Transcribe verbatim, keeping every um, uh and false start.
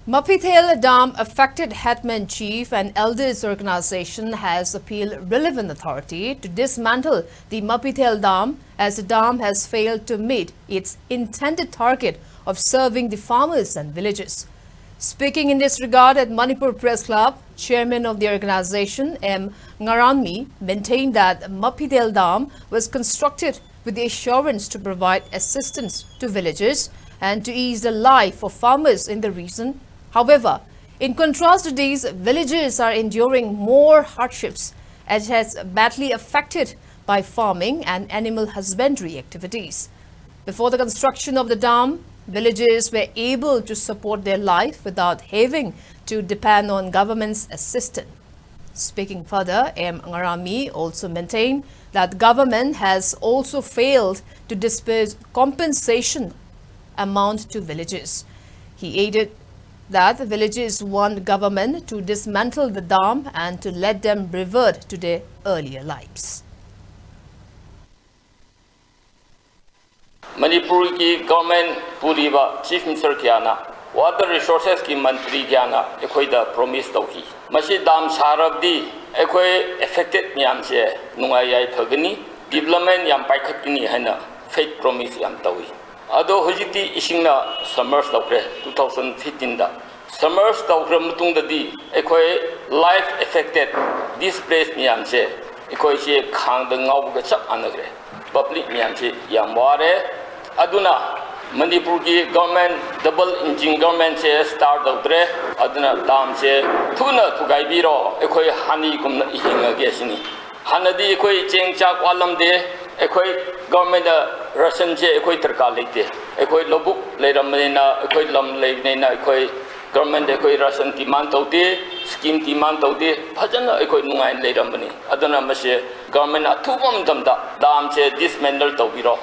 Mapithel Dam affected headman chief and elders organization has appealed relevant authority to dismantle the Mapithel Dam, as the dam has failed to meet its intended target of serving the farmers and villagers. Speaking in this regard at Manipur Press Club, chairman of the organization, M Ngaranmi, maintained that Mapithel Dam was constructed with the assurance to provide assistance to villagers and to ease the life of farmers in the region. However, in contrast to these, villagers are enduring more hardships, as it has badly affected by farming and animal husbandry activities. Before the construction of the dam, villagers were able to support their life without having to depend on government's assistance. Speaking further, M Ngaranmi also maintained that government has also failed to disperse compensation amount to villagers. He added that villagers want government to dismantle the dam and to let them revert to their earlier lives. ꯃꯅꯤꯄꯨꯔꯒꯤ government ꯄꯨꯔꯤꯕ chief minister ꯀꯌꯥꯅ, water ꯔꯤꯁꯣꯔꯁꯦꯁꯀꯤ ꯃꯟꯇ꯭ꯔꯤ ꯀꯌꯥꯅ ꯑꯩꯈꯣꯏꯗ promise ꯇꯧꯈꯤ꯫ ꯃꯁꯤ dam ꯁꯥꯔꯕꯗꯤ ꯑꯩꯈꯣꯏ affected ꯃꯌꯥꯝꯁꯦ ꯅꯨꯡꯉꯥꯏ ꯌꯥꯏꯐꯒꯅꯤ, ꯗꯤꯕꯂꯞꯃꯦꯟ ꯌꯥꯝ ꯄꯥꯏꯈꯠꯀꯅꯤ ꯍꯥꯏꯅ ꯐꯦꯛ ꯄ꯭ꯔꯣꯃꯤꯁ ꯌꯥꯝ ꯇꯧꯏ꯫ ꯑꯗꯣ ꯍꯧꯖꯤꯛꯇꯤ ꯏꯁꯤꯡꯅ ꯁꯕꯃꯔꯖ ꯇꯧꯈ꯭ꯔꯦ꯫ Two thousand fifteenꯗ ꯁꯕꯃꯔꯖ ꯇꯧꯈ꯭ꯔ ꯃꯇꯨꯡꯗꯗꯤ ꯑꯩꯈꯣꯏ ꯂꯥꯏꯐ ꯑꯦꯐꯦꯛꯇꯦꯠ, ꯗꯤꯁꯄ꯭ꯂꯦꯁ ꯃꯌꯥꯝꯁꯦ ꯑꯩꯈꯣꯏꯁꯦ ꯈꯥꯡꯗ ꯉꯥꯎꯕꯒ ꯆꯞ ꯃꯥꯟꯅꯈ꯭ꯔꯦ꯫ ꯄꯕ꯭ꯂꯤꯛ ꯃꯌꯥꯝꯁꯤ ꯌꯥꯝ ꯋꯥꯔꯦ꯫ ꯑꯗꯨꯅ ꯃꯅꯤꯄꯨꯔꯒꯤ ꯒꯣꯔꯃꯦꯟ, ꯗꯕꯜ ꯏꯟꯖꯤꯟ ꯒꯣꯔꯃꯦꯟꯁꯦ ꯁ꯭ꯇꯥꯔꯠ ꯇꯧꯗ꯭ꯔꯦ꯫ ꯑꯗꯨꯅ ꯗꯥꯝꯁꯦ ꯊꯨꯅ ꯊꯨꯒꯥꯏꯕꯤꯔꯣ, ꯑꯩꯈꯣꯏ ꯍꯥꯟꯅꯒꯨꯝꯅ ꯍꯤꯡꯉꯒꯦ ꯁꯤꯅꯤ꯫ ꯍꯥꯟꯅꯗꯤ ꯑꯩꯈꯣꯏ ꯆꯦꯡ ꯆꯥꯛ ꯋꯥꯠꯂꯝꯗꯦ꯫ ꯑꯩꯈꯣꯏ ꯒꯣꯔꯃꯦꯟꯗ ꯔꯦꯁꯟꯁꯦ ꯑꯩꯈꯣꯏ ꯗꯔꯀꯥꯔ ꯂꯩꯇꯦ꯫ ꯑꯩꯈꯣꯏ ꯂꯧꯕꯨꯛ ꯂꯩꯔꯝꯕꯅꯤꯅ, ꯑꯩꯈꯣꯏ ꯂꯝ ꯂꯩꯕꯅꯤꯅ, ꯑꯩꯈꯣꯏ ꯒꯣꯔꯃꯦꯟꯗ ꯑꯩꯈꯣꯏ ꯔꯦꯁꯟ ꯗꯤꯃꯥꯟ ꯇꯧꯗꯦ, ꯁ꯭ꯀꯤꯝ ꯗꯤꯃꯥꯟ ꯇꯧꯗꯦ꯫ ꯐꯖꯅ ꯑꯩꯈꯣꯏ ꯅꯨꯡꯉꯥꯏꯅ ꯂꯩꯔꯝꯕꯅꯤ꯫ ꯑꯗꯨꯅ ꯃꯁꯤ ꯒꯣꯔꯃꯦꯟꯅ ꯑꯊꯨꯕ ꯃꯇꯝꯗ ꯗꯥꯝꯁꯦ ꯗꯤꯁꯃꯦꯟꯇꯜ ꯇꯧꯕꯤꯔꯣ꯫